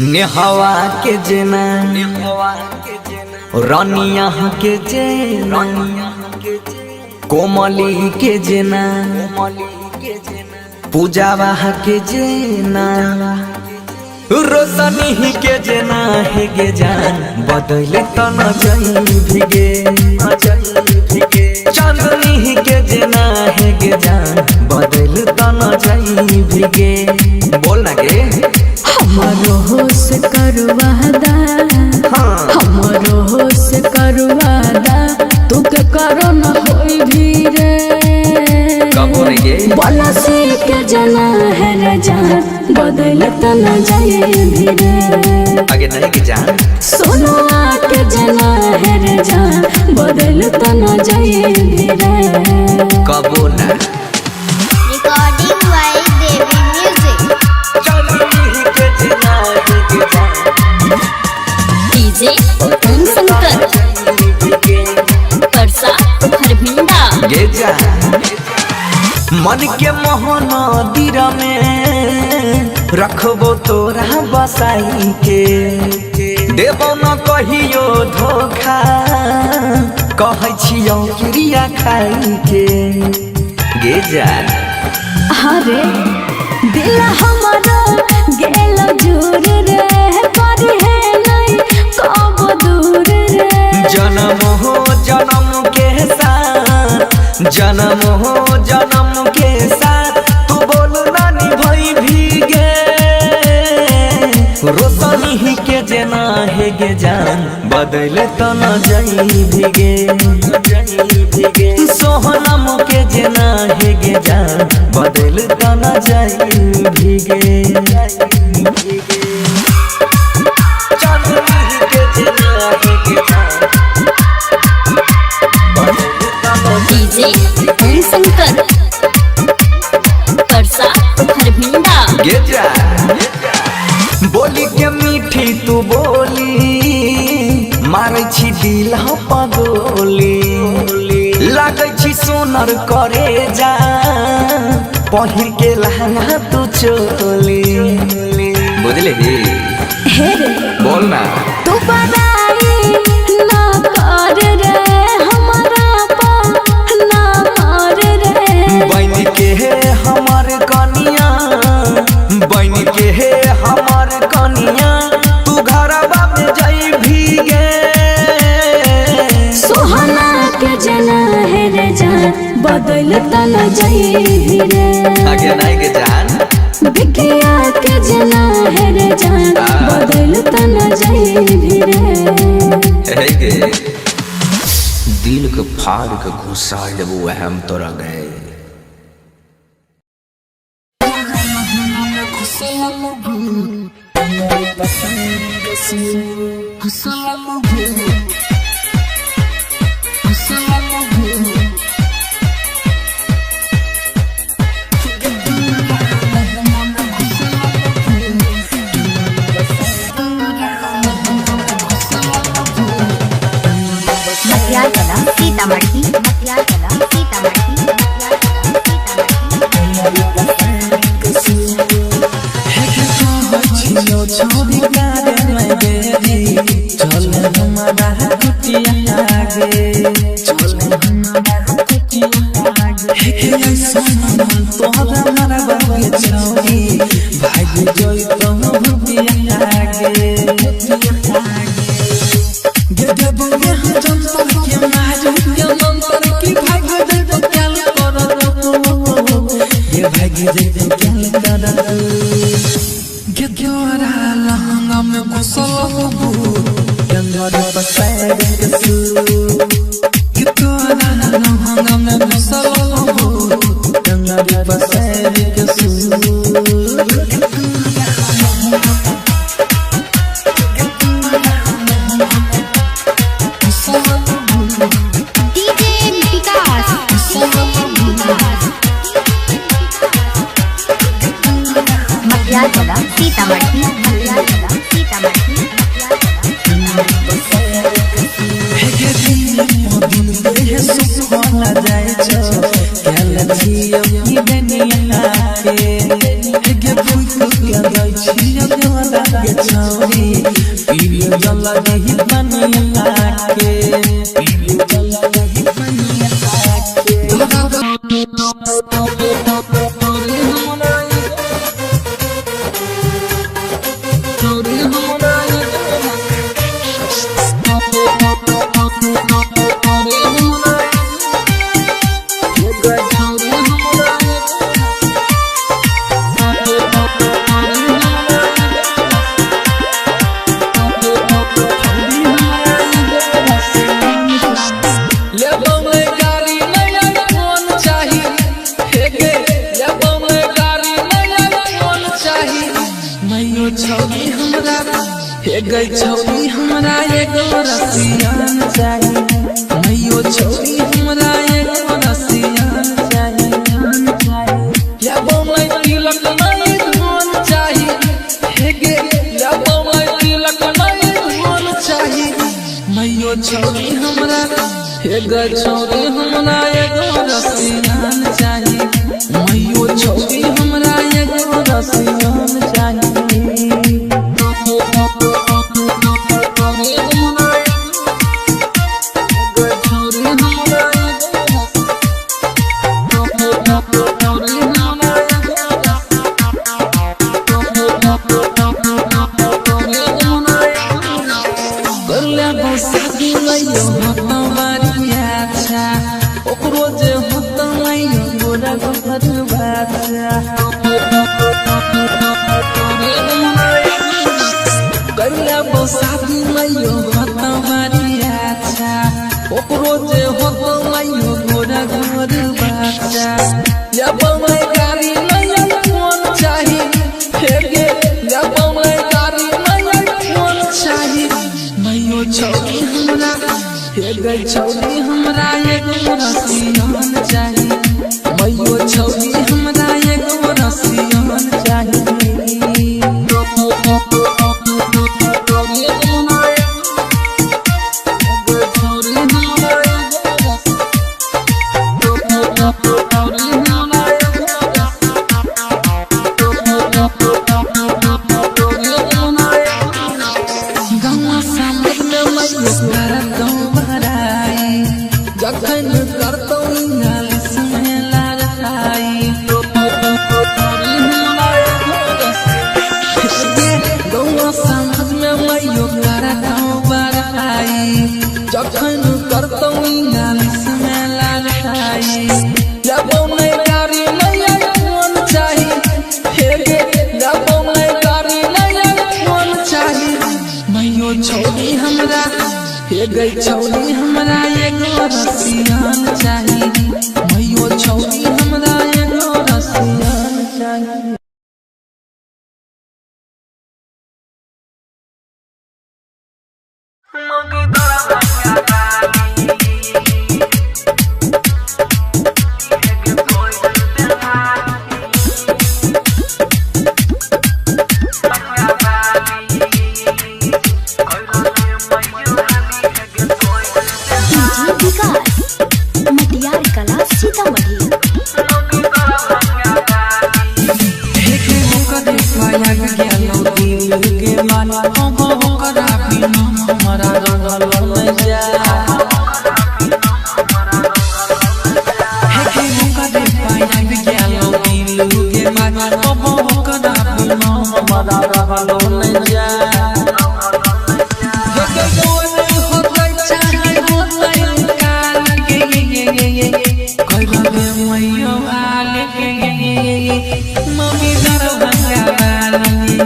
नेहवा के जेना, रनिया के जेना, कोमली के जेना, पूजावा के जेना, रोशनी के जेना हे गे जान, बदले त न जाई भिगे। चांदनी के जेना हे गे जान, बदल त न जाई भिगे। बोल ना गे। हमरो होश करवादा। हाँ। हमरो होश करवादा, तू के करो न होई भी रे। कबो नहीं गे। बनसी के जना है रे जान, बदलत न जाए भी रे। आगे नहीं के जान। सोनुआ के जना है रे जान, बदलत न जाए भी रे। कबो ना। Recording by Devi Music. चांदनी के जेना हे गे जान, डीजे ओम शंकर, परसा हरभिंडा। गे जा मन के मोहन दिर में रखबो तोरा बसाई के, देबो न कहियो धोखा, कहै छियौ क्रिया खाई के। गे जा। अरे दिल हमारा गेल जोर रे, पर है नहीं कब दूर रे। जन्म हो जन्म के साथ, जन्म हो जन्म के साथ, तू बोल ना निभई भीगे। रोशनी के जेना हे गे जान, बदल त न जाई भीगे। सोहनम के जेना हे गे जान, बदल त न जाई भीगे। चांदनी के जेना हे गे जान, बदल त न डीजे ओम शंकर, परसा हरभिंडा। गे जा बोली के मीठी तू बोली, मारै छी दिल पगोली, लागै छी सोनर करे जा, पहिर के लहंगा तू चोली। बुझले ही? हे रे। बोल ना। तू बड़ाई ना कर रे, हमारा पा ना मार रे। बन के हे हमर कनिया, बन के हे हमर कनिया, तू घरवा में जाई भीगे। सोहना के जना है रे जान, बदल त न जाई भी रे। आगे नहीं के जान। बिकिया के जना है रे जान, बदल त न जाई भी रे। हे गे, दिल के फाड़ के घुसा लेबू हम तोरा गए। Matiyagala, Sitamarhi, Matiyagala, Sitamarhi, Matiyagala, Sitamarhi. DJ Vikas, DJ Vikas. Matiyagala, Sitamarhi, Matiyagala, Sitamarhi, Matiyagala, Sitamarhi. तोरा के छौरी पीले जल दही पनिया के पीले जल दही पनिया के गई छौरी हमरा एगो रसियान चाही मैयो छौरी हमरा एगो रसियान चाही लेबो मैं तिलक नहीं धन चाही हे गे लेबो मैं तिलक नहीं धन चाही मैयो छौरी हमरा हे गई छौरी हमरा एगो रसियान चाही मैयो छौरी हमरा एगो रसियान चाही ओकरो जे होता मैयो गोरा घर बाचा करले बसाती मैयो होता मारिया अच्छा ओकरो जे होता मैयो गोरा घर बाचा लेबो मैं गाड़ी नया फोन चाही हे गे लेबो मैं गाड़ी नया फोन चाही मैयो छौरी हमरा हे गई छौरी हमरा एगो रसियान चाही मैयो छौरी हमरा एगो रसियान चाही जखन करतौ इंग्लिश में लड़ाई गौआ समाज में मैयो करतौ बड़ाई जखन करतौ इंग्लिश में लड़ाई लेबो नहीं गाड़ी नया फोन चाही हे गे लेबो नहीं गाड़ी नया फोन चाही मैयो छौरी हमरा हे गई छौरी हमरा एगो रसियान चाही मैयो छौरी हमरा एगो रसियान चाही डीजे विकास मटियार कला सीतामढ़ी मम्मी दरभंगा वाली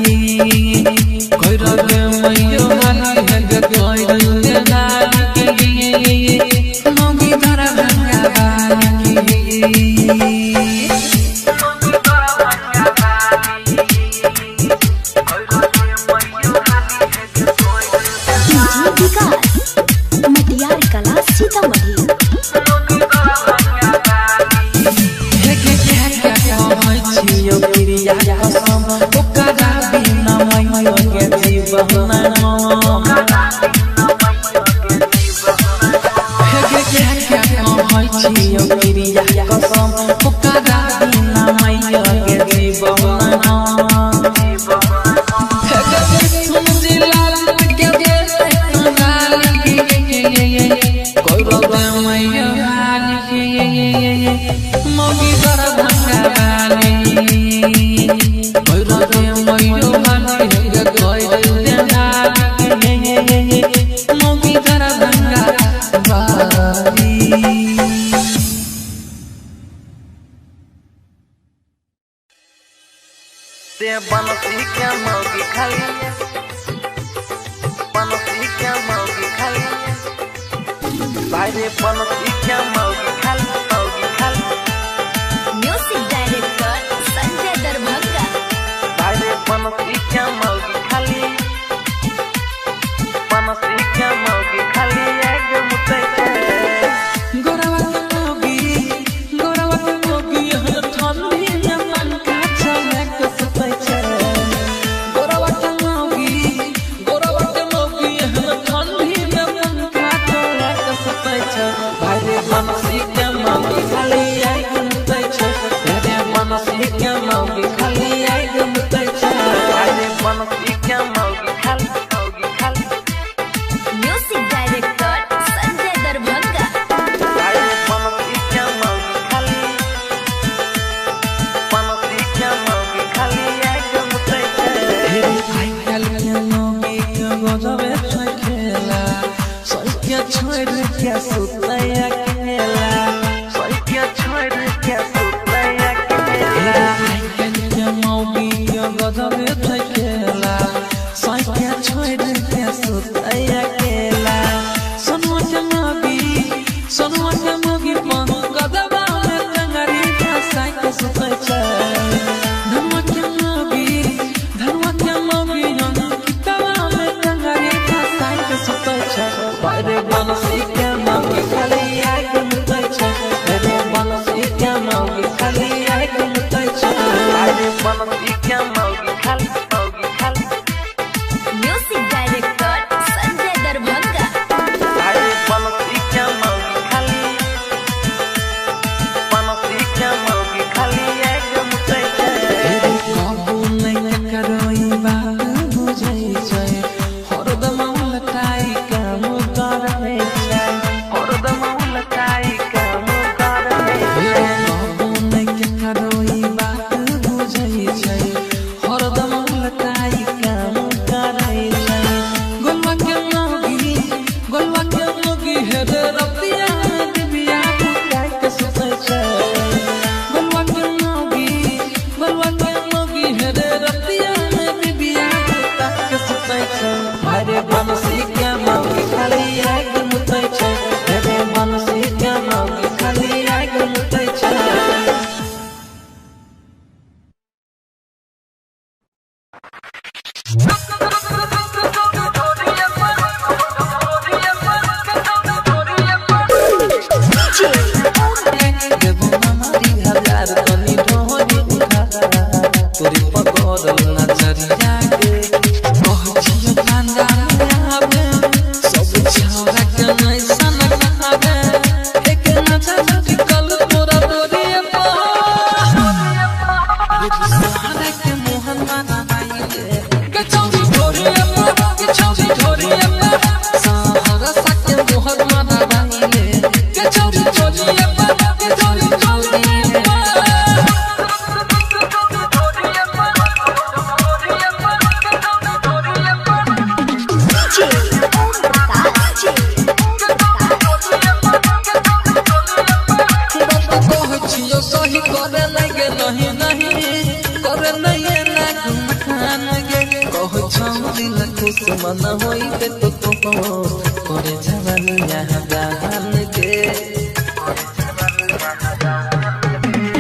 कोइरले मैयो वाली हग कोइरले लाली मम्मी दरभंगा वाली डीजे विकास मटियार कला सीतामढ़ी कसम ओकरा बिना मैया के जीवन। खाली बनसी के मौगी खाली भाई रे बनसी के मौगी खाली मौगी खाली। Music director Sanjay Darbhanga. भाई रे बनसी के मौगी खाली बनसी के मौगी खाली एक मुतै छै। गोरवा के मौगी, गोरवा के मौगी हर ठंडी में मन का चले के सुतै छै। गोरवा के मौगी, गोरवा के मौगी हर ठंडी में मन का चले के सुतै छै। भाई रे बनसी के मौगी खाली एक मुतै छै। रे बनसी के मौगी खाली एक मुतै छै। भाई रे बनसी के मौगी खाली मौगी खाली। Music director Sanjay Darbhanga. भाई रे बनसी के मौगी खाली बनसी के मौगी खाली एक मुतै छै। हे आई काल के मौगी के गजबे छै खेला, सैके छोड़ के सुतै अकेला। सैके छोड़ के सुतै अकेला। आई काल के मौगी के गजबे छै खेला, सैके छोड़ के सुतै अकेला। सोनुआ के मौगी, सोनुआ के मौगी गदबा में टंगरी फंसाई के सुतै छै। धनुआ के मौगी, धनुआ के मौगी किताबा में टंगरी फंसाई के सुतै छै। भाई रे बनसी के मौगी खाली एक मुतै छै। रे बनसी के मौगी खाली एक मुतै छै। भाई रे बनसी के मौगी खाली मौगी खाली। Music director Sanjay Darbhanga. भाई रे बनसी के मौगी खाली बनसी के मौगी खाली एक मुतै छै। कबू नहि ककरो ई बात बुझै छै, हरदम उलटाइ काम करै छै। हरदम उलटाइ काम करै छै। कबू नहि ककरो ई बात बुझै छै, हरदम उलटाइ काम करै छै। गोलवा के मौगी, गोलवा के मौगी हे रे रतिया दिबिया बुताइ के सुतै छै। गोलवा के मौगी, गोलवा के मौगी हे रे रतिया दिबिया बुताइ के सुतै छै। भाई रे बनसी के मौगी खाली एक मुतै छै। रे बनसी के मौगी खाली एक मुतै छै। देबो हमारी हजार तनी ढोरी उठा, तोरी पकड़ल नजरिया के कह छियो कांदा में आवे, सब छौरा के नहीं सनक आवे, एक नजर टिकल तोरा तोरी पर। सहारा के मोहन माना आइले के चौरी ढोरी पर, के चौरी ढोरी पर। सहारा सा के मोहन माना आइले के चौरी ढोरी पर, के चौरी ढोरी पर। ओम प्रकाश। बात कहै छियो सही करे नहीं गे, नहीं नहीं करे नहीं ना गुमान गे। कहै छौ दिल खुश मन होइते तो करे जवानी यहाँ दान के।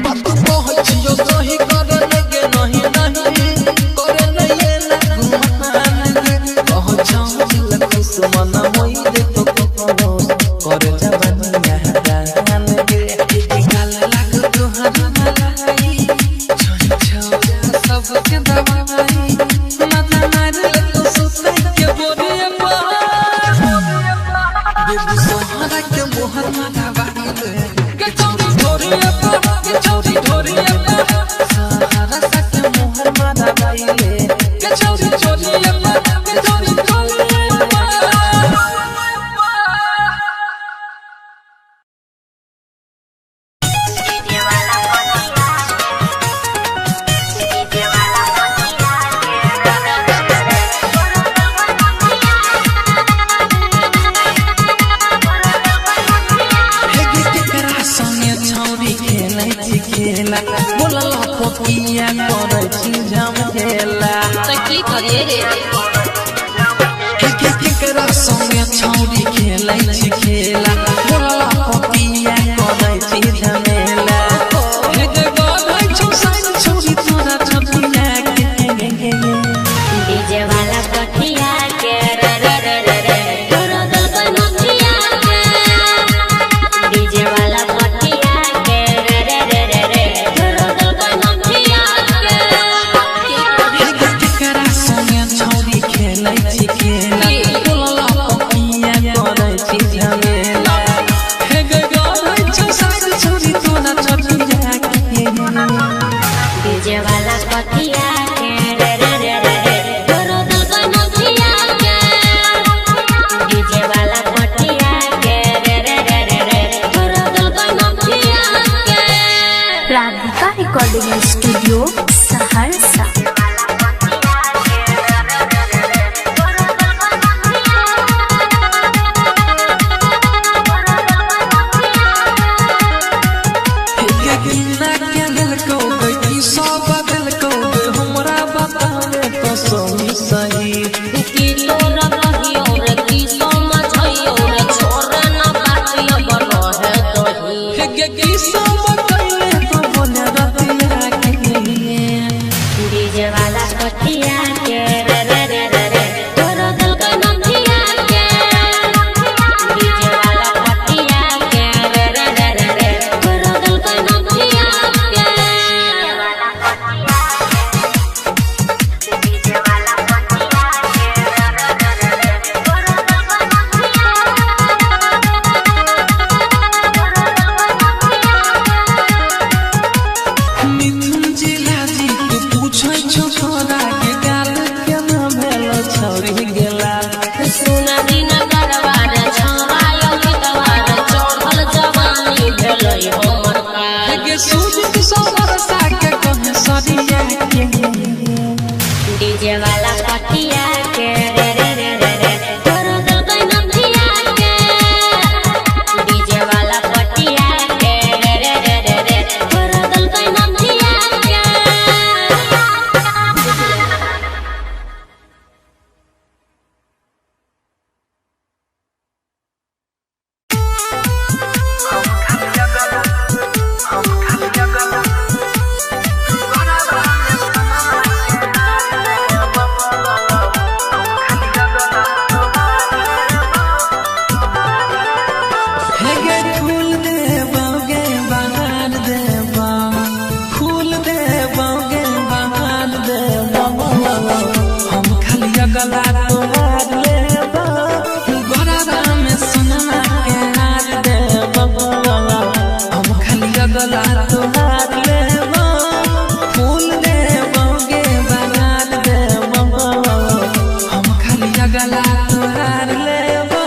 बात कहै छियो सही करे नहीं गे, नहीं नहीं करे नहीं ना गुमान गे। कहै छौ दिल खुश मन होइते तो करे जवानी यहाँ दान के। गाल लाग तोहर मलाई, छोरी छौरा सबके दवाई, माथा मारल तो सुतै के बोरी पर। बेबी सहारा के मोहर माथा बाहिले रे। के केकरा संगे छौरी खेलै छी खेला, बोलला पतिया करै छी झमेला। हे गे गरै छौ साइन छौरी तोरा छतिया के। डीजे वाला पटिया के रे रे रे रे रे, तोरा दिल पे नथिया के। डीजे वाला पटिया के रे रे रे रे रे, तोरा दिल पे नथिया के। हे गे केकरा संगे छौरी खेलै छी खेला, बोलला पतिया करै छी झमेला। हे गे गरै छौ साइन छौरी तोरा छतिया के। डीजे वाला पटिया के रे रे रे रे रे, तोरा दिल पे नथिया के। डीजे वाला पटिया के रे रे रे रे रे, तोरा दिल पे नथिया के। Radhika recording studio Saharsa. हे गिन्ना के देलकौ गै, की सब देलकौ गै, हमरा बतावे तो सही सही। की तोरा कहियो रे, की समझियो रे, छोड़े न बात बनो है दही। हे गे की सब कैले तो बोले रतिया के। डीजे वाला पटिया के रे रे रे रे रे, तोरा दिल के नथिया के। डीजे वाला पटिया के रे रे रे रे रे, तोरा दिल के नथिया के। मिथुन जिला जी के पूछै छौ छोरा के गाल केना भेल छौरी गेला। सुना दिन करवार छौरा यो गीतवार, चढ़ल जवानी भेलै हमर हे काल। गे सूजित सहरसा के कहे सरिया के। डीजे वाला पटिया के रे रे रे रे रे, तोरा दिल के नथिया के। डीजे वाला पटिया के रे रे रे रे रे, तोरा दिल के नथिया के। हे गे फूल देबौ गे बहार देबौ, फूल देबौ गे बहार देबौ, हम खाली अगला तोहार लेबौ, गरबा में सोनमा के हार देबौ, हम खाली अगला तोहार लेबौ, फूल देबौ गे बहार देबौ, हम खाली अगला तोहार लेबौ।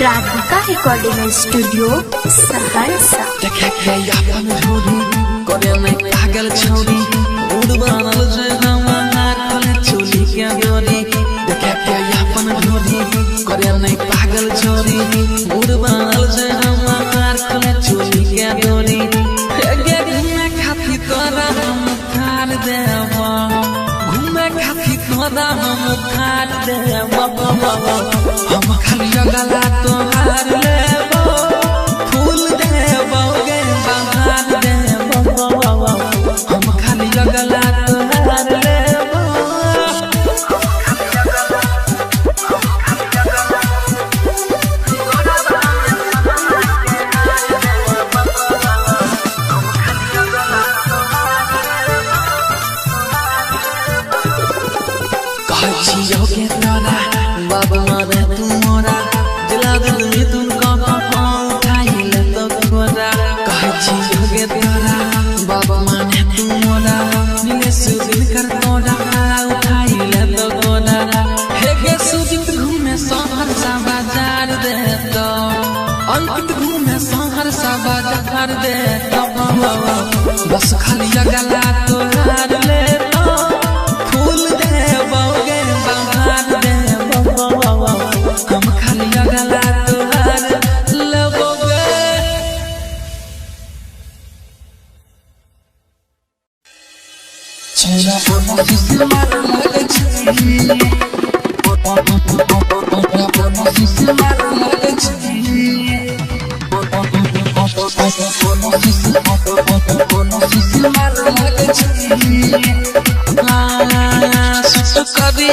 Radhika recording studio Saharsa. देखे के अपन झोरी करे नहीं पागल छौरी, उड़ बनल जे हमार खोले चोली के डोरी। देखे के अपन झोरी करे नहीं पागल छौरी, उड़ बनल जे हमार खोले चोली के डोरी। हे गे घूमे खातिर तोरा हम खार देबो, घूमे खातिर तोरा हम खार देबो, हम खाली अगला तोहार लेबो, फूल देबो गे बहार देबो, हम खाली अगला तोहार लेबो। कहै छियौ गे तोरा बाबा रे तू मोरा, दिला दिल में तुम उठाइल तो खोरा। कहै छियौ गे तोरा बाबा माने तू मोरा, नीलेश दिनकर तोरा उठाइल तो खोरा। हे गे सुजीत घूमे सहरसा बाजार देतो, अंकित घूमे सहरसा बाजार देतो, बस खाली अगला तोहार लेतो, फूल देबौ गे बहार देबौ, हम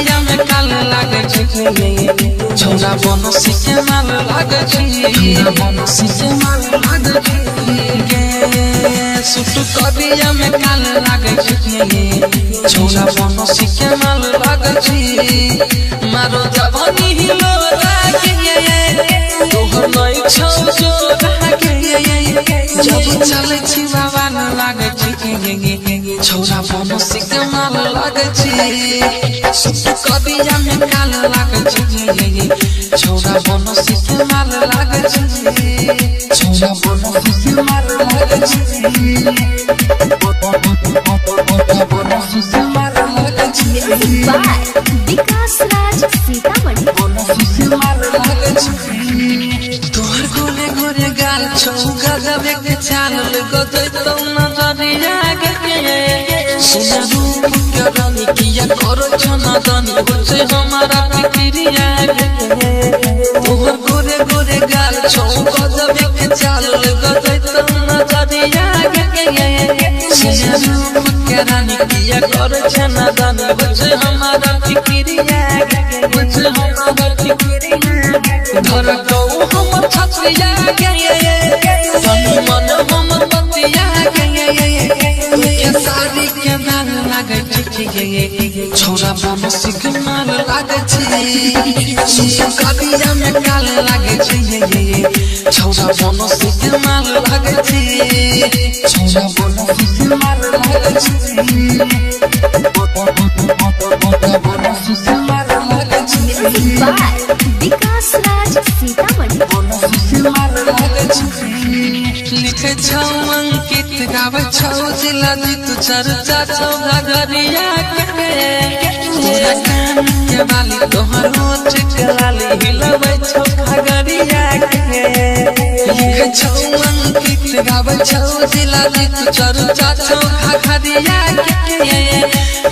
करिया में काल लागै छै छौरा बनसी के माल लागै छै बनसी के माल लागै छै गे सुट करिया में काल लागै छै छौरा बनसी के माल लागै छै मारो जवानी हिलो राखे तोहर नै छौ जो राखे जब चलै छी बाबा न लागै छै छौरा बनसी के माल लागै छै सुट करिया में काल लागै छै छौरा बनसी के माल लागै छै छौरा बनसी के माल लागै छै बनसी के माल लागै छै बाय विकास राज सीतामढ़ी। बनसी के माल लागै छै तोहर गोरे गोरे गाल छौ गजब के चाल गजब तो नजरिया गे सुना रूप के रानी किया करो छना दानी हो छै हमारा फिक्रिया गे तोहर गोरे गोरे गाल छौ गजब के चाल गजब तो नजरिया गे सुना रूप के रानी किया करो छना दानी हो छै हमारा फिक्रिया गे हो छै हमारा फिक्रिया धर गौ हमर छत्रिया गे तनी मन हमर बतिया गे के साड़ी के दाग लागै छै छौरा बनसी के माल लागै छै सुसु करिया में काल लागै छै छौरा बनसी के माल लागै छै छौरा बनसी के माल लागै छै बनसी के माल लागै छै बाय विकास राज सीतामढ़ी। लिखे छौ अंकित गाबै छौ जिला जीत चर्चा छौ घगरिया के तोरा कान के बाली तोहर होठ के लाली हिलबै छौ घगरिया के लिखे छौ अंकित गाबै छौ जिला जीत चर्चा छौ घगरिया के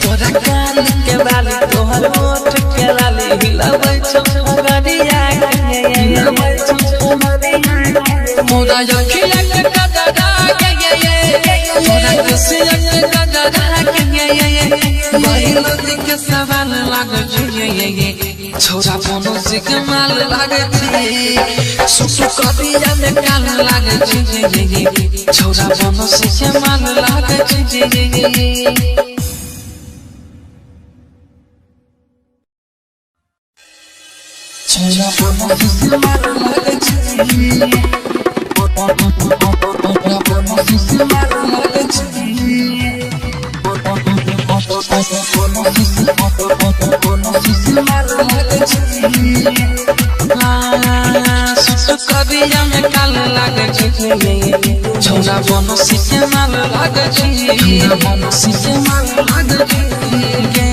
तोरा कान के बाली तोहर होठ के लाली हिलबै छौ घगरिया के हिलबै छौ घगरिया मोरा अखिया के कजरा गे गे मोरा कसिया के कजरा गे गे पहिलो के सवाल लागै छै छौरा बनसी के माल लागै छै सुसु करिया में काल लागै छै छौरा बनसी के माल लागै छै। छौरा बनसी के माल लागै छै करिया में काल लागै छै छौरा बनसी के माल लागै छै बनसी के माल लागै छै गे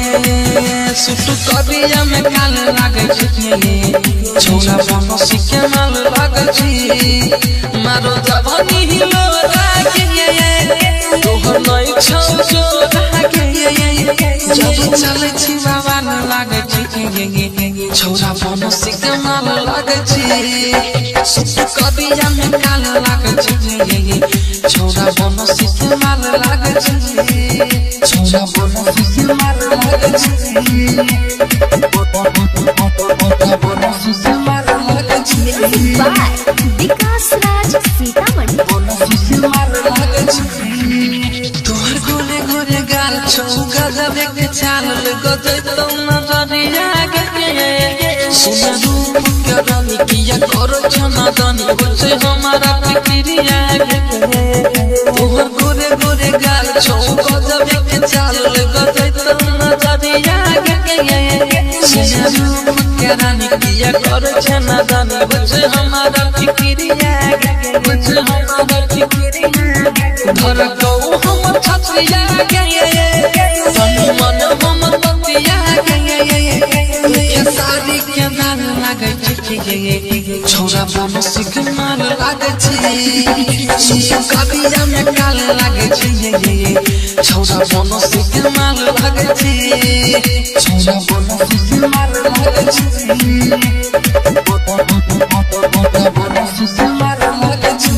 सुट करिया में काल लागै छै छौरा बनसी के माल लागै छै मारो जवानी हिलो राखे तोहर नै छौ जो राखे जब चलै छी बाबा न लागै छै छौरा बनसी के माल लागै छै सुट करिया में काल लागै छै छौरा बनसी के माल लागै छै छौरा बनसी के माल लागै छै बनसी के माल लागै छै बाय विकास राज सीतामढ़ी। तोहर गोरे गोरे गाल छौ गजब के चाल गजब तो नजरिया गे सुना रूप के रानी किया करो छना दानी हो छै हमारा फिक्रिया गे तोहर गोरे गोरे गाल छौ गजब के चाल गजब तो नजरिया गे सुना रूप के रानी किया करो छना दानी हो छै हमारा फिक्रिया गे हो छै हमारा फिक्रिया धर गौ हमर छत्रिया गे तनी मन हमर बतिया गे के साड़ी के दाग लागै छै छौरा बनसी के माल लागै छै सुसु करिया में काल लागै छै छौरा बनसी के माल लागै छै छौरा बनसी के माल लागै छै बनसी के माल लागै छै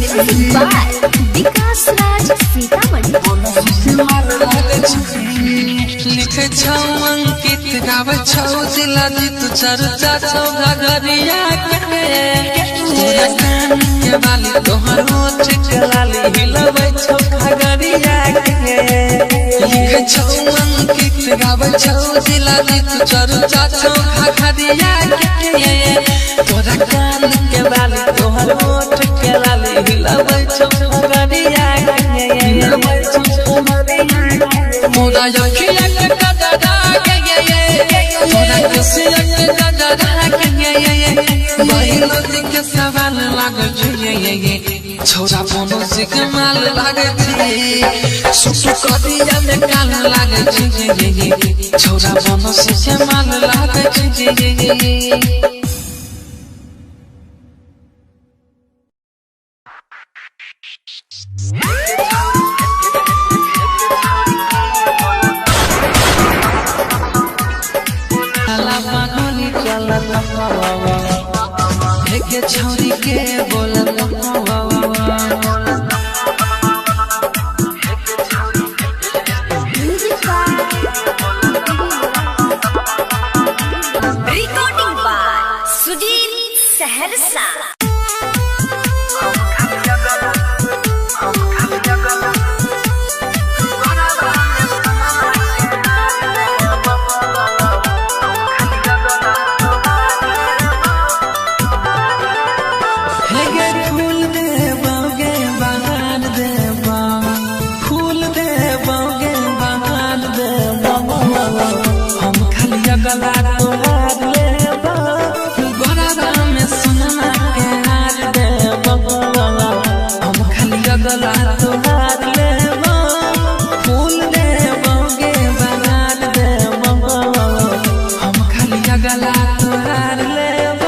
बाय विकास राज सीतामढ़ी। बनसी के माल लागै छै लिखे छौ अंकित गाबै छौ चर्चा छौ घघरिया के। तोरा कान के बाली तोहर होठ के लाली हिलबै छौ घघरिया के। लिखै छौ अंकित गाबै छौ जिलानी तू चर्चा छौ घघरिया के। तोरा कान के बाली तोहर होठ के लाली हिलबै छौ घघरिया के। हिलबै छौ घघरिया के। मोरा अखिया के गजरा के ये, मोरा केसिया के गजरा के ये। बहिन नदी के सवाल लागै छै ये, छौरा बनसी के माल लागै छै। सुसु कदिया में काल लागै छै ये, छौरा बनसी के माल लागै छै ये। हेगे छौरी के बोलत। Recording by Sudhir Saharsa. हेगे फूल देबोगे बहार देबो, फूल देबोगे बहार देबो। हम खाली अगला तोहार लेबो, गरबा में सोनमा के हार देबो। हम खाली अगला तोहार लेबो, फूल देबोगे बहार देबो। हम खाली अगला तोहार लेबो।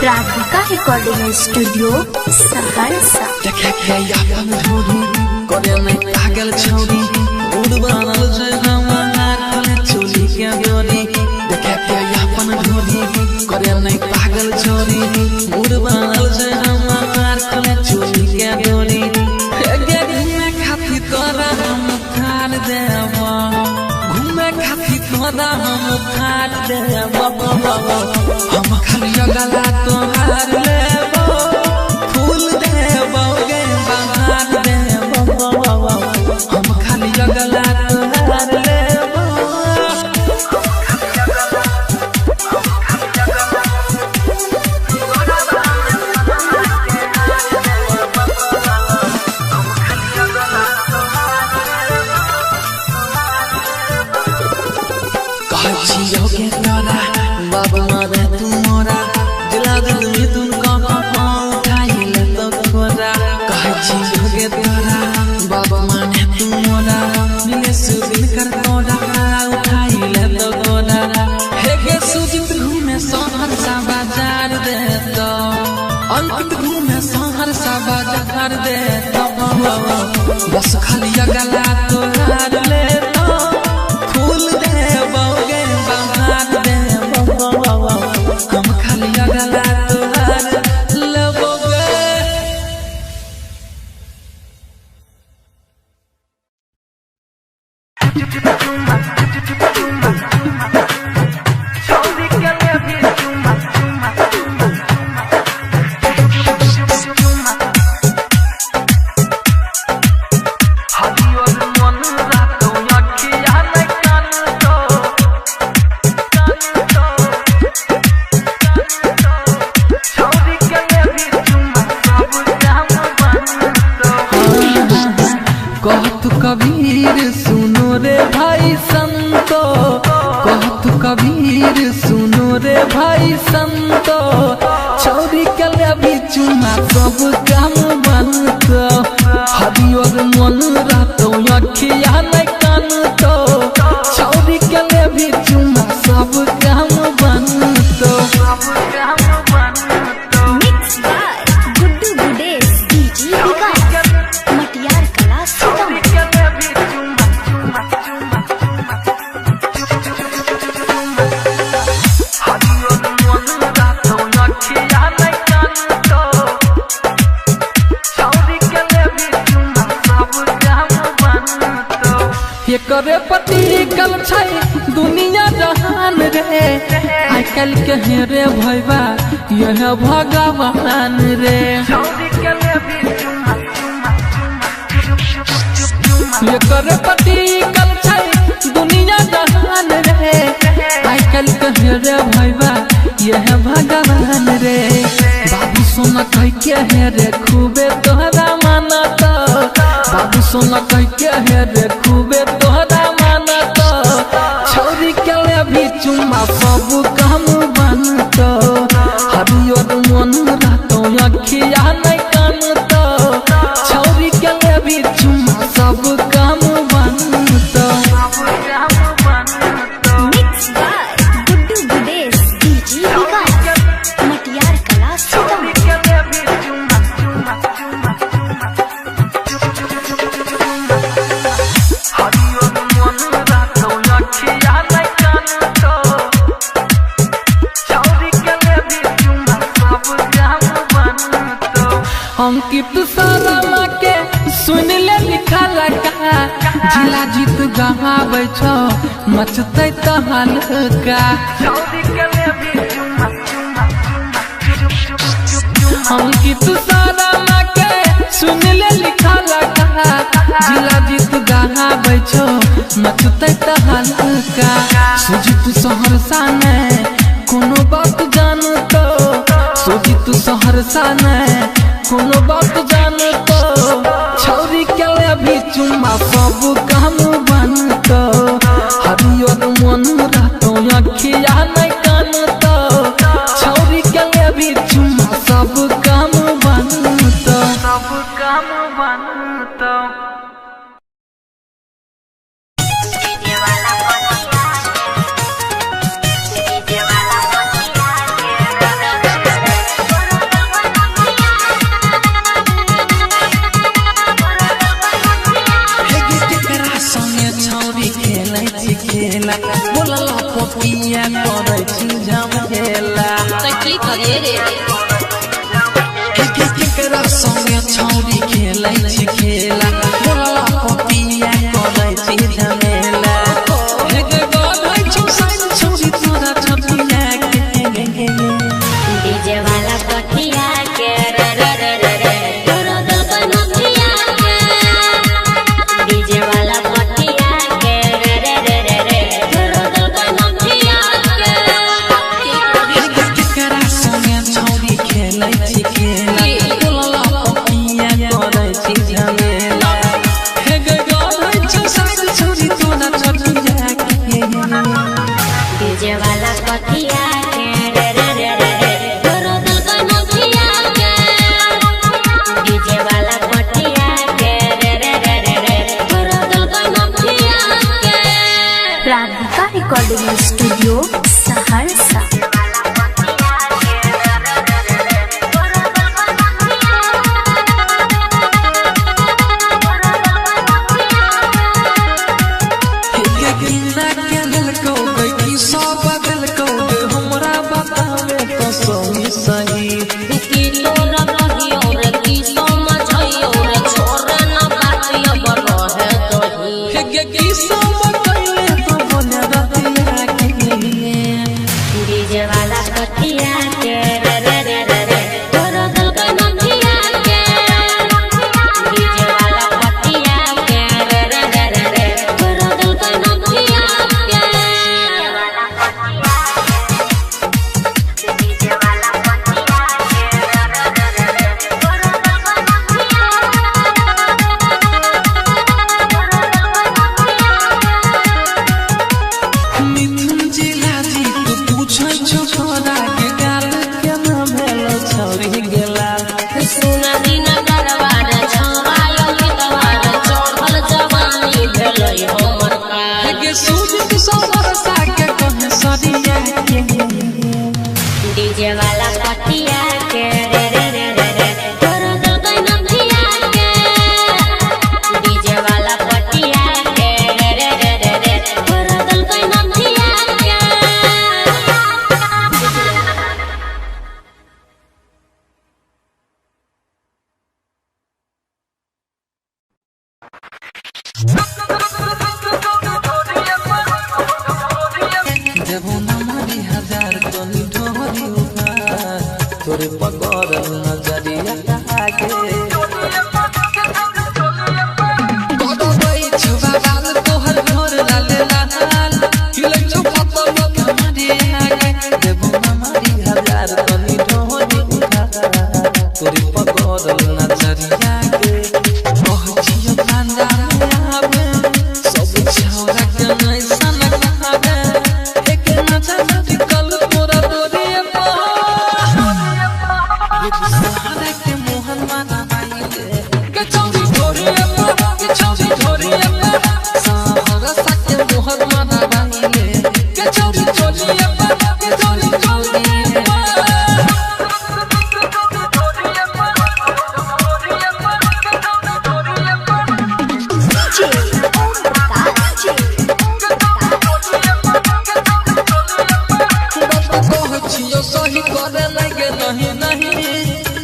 Radhika recording studio Saharsa. देखे के अपन ढोरी करे नहीं पागल छौरी, उड़ बनल छै हमार खोले चोली के डोरी। देखे के अपन ढोरी करे नहीं पागल छौरी, उड़ बनल छै हमार खोले चोली के डोरी। हेगे घूमे खातिर तोरा हम खार देबो, घूमे खातिर तोरा हम खार देबो। हम खाली अगला तोहार लेबो, फूल देबोगे बहार देबो। हम खाली अगला तोहार लेबो। कहै छियौ के तोरा बाबा मारे तू मोरा, दिला दिल में तुम उठाई ले तो खोरा। कहै छियौ के तोरा बाबा माने तू मोरा, मिले सुदिन कर तोरा उठाई ले तो खोरा। हे गे सुजित घूमे सहरसा बाजार दे तो, अंकित घूमे सहरसा बाजार दे तो। बस खाली अगला तोहार ले तो, फूल देबोगे बहार देबो। हम खाली अगला तोहार लेबोगे। कहत कबीर सुनो रे भाई संतो, कहत कबीर सुनो रे भाई संतो। छौरी के लेबी चुमा सब काम बनतो, हरियर मन रहतो अखिया नहीं कानतो। छौरी के लेबी चुमा सब काम बनतो। Mix by Guddu Gudesh DJ Vikas Matiyar Kala Sitamarhi. हरियर मन रहतो अखिया नहीं कानतो। एकरे पति कल छै दुनिया जहान रे। आइ काल्हि के हे रे भैया यह भगवान रे। एकरे पति कल छै दुनिया जहान रे। आइ काल्हि के हे रे भैया यह भगवान रे। बाबू सोना कह के हे रे खूबे तोहरा मानत। बाबू सोना कह के हे रे खूबे तोहरा मानत। छौरी के भी चुम्मा सब काम बनत। हरियर मन रहतो अखिया नहीं कानत। छौरी के भी चुम्मा सब काम बनत। Mix by Guddu Gudesh DJ Vikas Matiyar Kala Sitamarhi. Ankit Sharma के सुन ले लिखा लगा। जिला जीत गवाबै छौ मचतै तहलका। अंकित शर्मा के सुन ले लिखा लगा। जिला जीत गवाबै छौ मचतै तहलका। सुजीत सहरसा ने कोनो बात जानतो। सुजीत सहरसा ने कोनो बात जानतो। छौरी के भी चुम्मा सब काम बनतो। हरियर मन रहतो अखिया नहीं कानतो। छौरी के भी चुम्मा सब काम बनतो। सब काम बनतो। पोतिया करै छी झमेला। की करिए रे केकरा संगे छौरी खेलै छी खेला। बोलला पोतिया करै छी झमेला। हे गे गढ़ै छौ साइन छौरी तोरा छतिया के। डीजे वाला पटिया के रे रे रे रे रे तोरा दिल का नथिया के। डीजे वाला पटिया के रे रे रे रे रे तोरा दिल का नथिया के। केकरा संगे छौरी खेलै छी खेला। बोलला पोतिया करै छी झमेला। हे गे गढ़ै छौ साइन छौरी तोरा छतिया के। डीजे वाला पटिया के रे रे रे रे रे तोरा दिल का नथिया के। डीजे वाला पटिया के रे रे रे रे रे तोरा दिल का नथिया के। Radhika recording studio Saharsa. हमरा बतावे तो सही सही। की तोरा कहियो रे की समझियो रे छोरे न बातिया बरहे दही। हे गे की सब कइले तो बोले रतिया के। डीजे वाला पटिया के रे रे रे रे रे तोरा दिल का नथिया के। डीजे वाला पटिया के रे रे रे रे रे तोरा दिल का नथिया के। मिथुन जिला जी तू पूछै छौ तोरा के गाल केना भेल छौरी गेला। सुना दिन दरबार छवायो गीतवार चढ़ल जवानी भेलै हमर काल। हे गे सुजित सहरसा के कहे सरिया के। डीजे वाला पटिया के रे रे रे रे रे तोरा दिल का नथिया के। डीजे वाला पटिया के रे रे रे रे रे तोरा दिल का नथिया के। Thank you. के। करबै छुबा बाल तोहर घोर लाल लाल, हिलै छौ पतली कमरिया गे। देबो हमारी हजार तनी ढोरी उठा, तोरी पगरल नजरिया गे। कहै छियौ पांजा में आबे, सब छौरा के नै सनक आबे। एक नजर टिकल तोरा तोरे पर, सहारा के मोहन मारा माइले। के चौरी ढोरी पर, के चौरी ढोरी पर, सहारा सा के मोहन मारा माइले। के चौरी चोली पर, के चौरी चोली पर। DJ Om Prakash. बाबू कहै छियौ सही करे नै गे, नहीं नहीं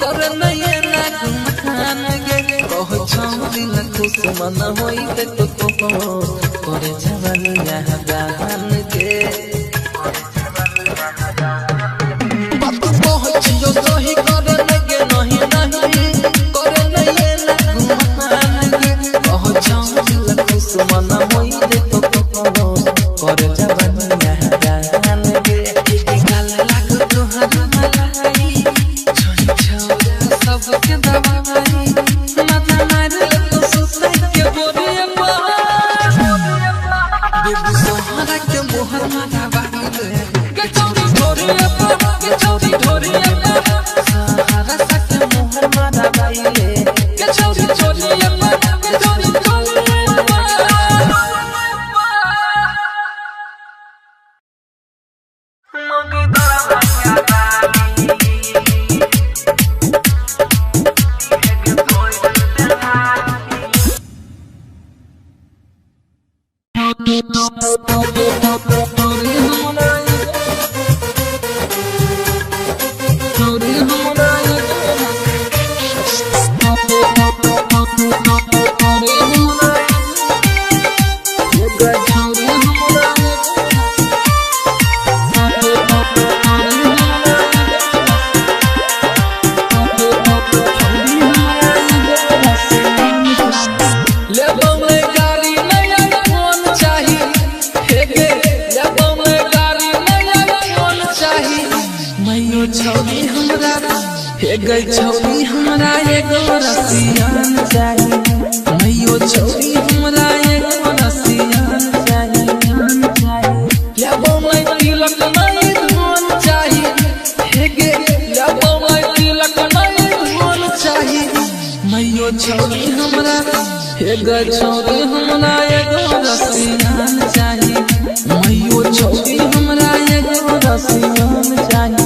करे नै ना गुमान गे। कहै छौ दिल खुश मन होइते तो करे जवनिया गान गे। बाबू कहै छियौ सही करे नै गे, नहीं नहीं करे नै ना गुमान गे। कहै छौ दिल खुश मन होइते तो करे जवनिया गान गे। गाल लाग तोहर मलाई, छोरी छौरा सबके दवाई। माथा मारल तो सुतै के बोरे पर, बेबू सोहरा के मोहर माथा बाहिले। के चौरी ढोरी पर, के चौरी ढोरी पर, सहारा सा के मोहर माथा बाहिले। के चौरी चोली पर, के चौरी चोली पर। लेबौ में गाड़ी नया फोन चाही, हे गे। लेबौ में गाड़ी नया फोन चाही। मैयो छौरी हमरा, हे गई छौरी हमरा एगो रसियान चाही। मैयो छौरी हमरा एगो रसियान चाही। लेबौ में तिलक नई धन चाही, हे गे। लेबौ में तिलक नई धन चाही। मैयो छौरी हमरा, हे गे छौरी हमरा एगो रसियान चाही। मैयो छौरी हमरा एगो रसियान चाही।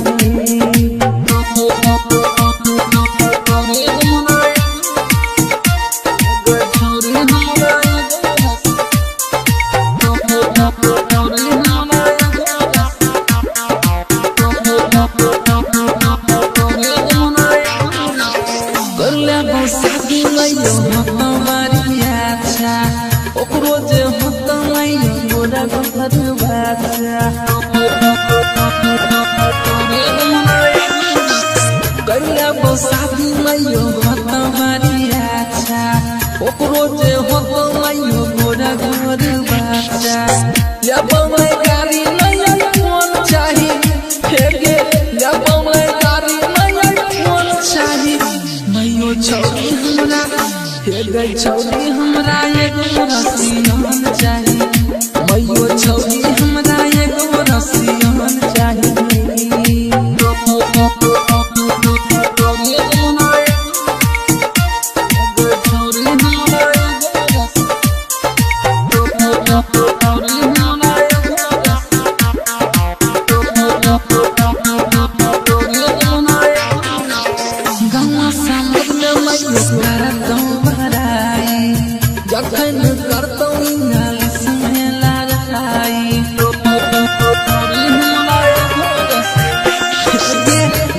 करले शादी मैयो हमारी अच्छा, ओकरो जे होत मैयो गोरा घर बाचा। करले शादी मैयो हमारी अच्छा, ओकरो जे होत मैयो गोरा घर बाचा। लेबौ में गाड़ी नया फोन चाही, हे गे। लेबौ में गाड़ी नया फोन चाही। मैयो छौरी हमरा, हे गई छौरी हमरा एगो रसियान चाही। मैयो छौरी हमरा एगो रसियान चाही। गाँव समाज में मैयो करतौ बड़ाई, जखन करतौ इंग्लिश में लड़ाई।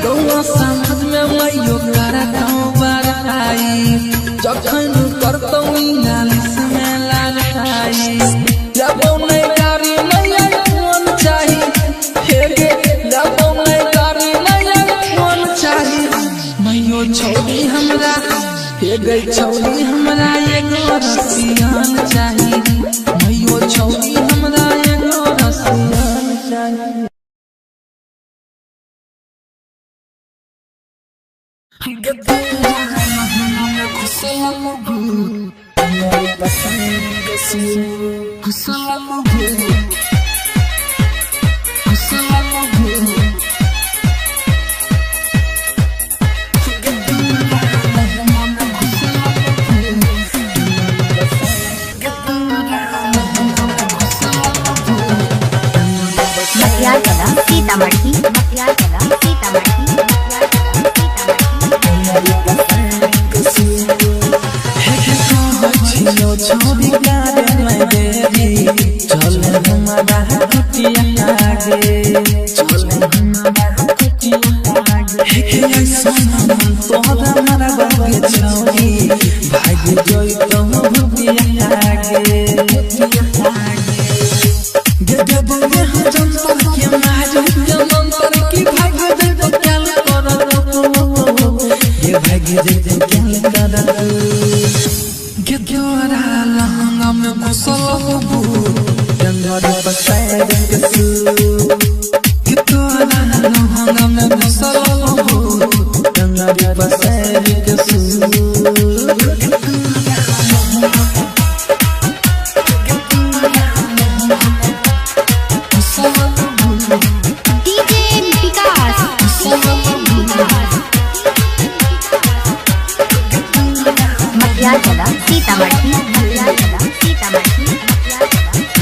गाँव समाज में मैयो करतौ बड़ाई, जखन करतौ इंग्लिश में लड़ाई। लेबौ नै गाड़ी नया फोन चाही, हे गे। लेबौ नै गाड़ी नया फोन चाही। मैयो छौरी हमरा, गई छौरी हमरा एगो रसियन चाही मैयो छौरी हमरा एगो रसियन चाही। मटियार कला सीतामढ़ी मटियार कला सीतामढ़ी मटियार कला सीतामढ़ी। छोरी देवी चल हमारा कुटिया आगे चल हमारा कुटिया आगे तोहरा मारा बागे छौरी भाग जोई तुम भुतिया आगे गे बोले हम जंतर के मारू के मंतर की भाग जई तो काल कर ये भाग जई तो काल कर के तोरा लहंगा में घुसल भूत डंगर पसार के सू के तोरा लहंगा में घुसल भूत डंगर पसार के सू। डीजे विकास मटियार कला सीतामढ़ी मटियार कला सीतामढ़ी मटियार कला।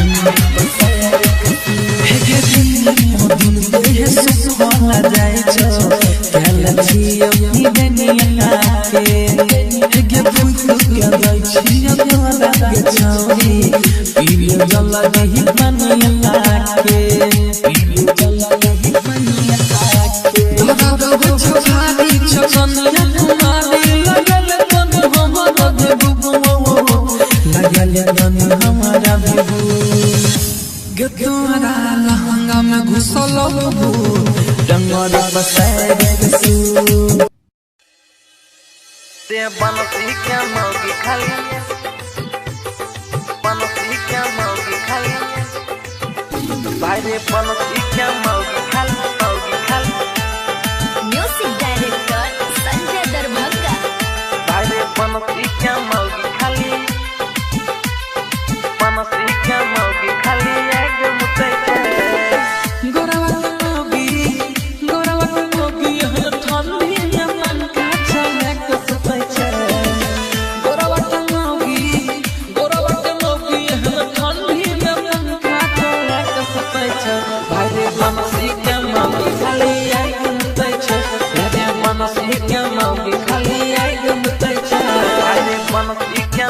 लगल हमारा बेबू तोरा लहंगा में घुसल भूत डंगर पसार के सू। ते बनसी के मौगी खाली बनसी के मौगी खाली भाई रे बनसी के मौगी खाली मौगी खाली। Music director Sanjay Darbhanga. भाई रे बनसी के मौगी खाली बनसी के मौगी खाली एक मुतै गोरवा के मौगी गोरवा के मौगी हम ठंडी में मन का चले के सुतै छै गोरवा के मौगी गोरवा के मौगी हम ठंडी में मन का चले के सुतै छै भाई रे बनसी के मौगी खाली एक मुतै छै रे बनसी के मौगी खाली एक मुतै छै भाई रे बनसी के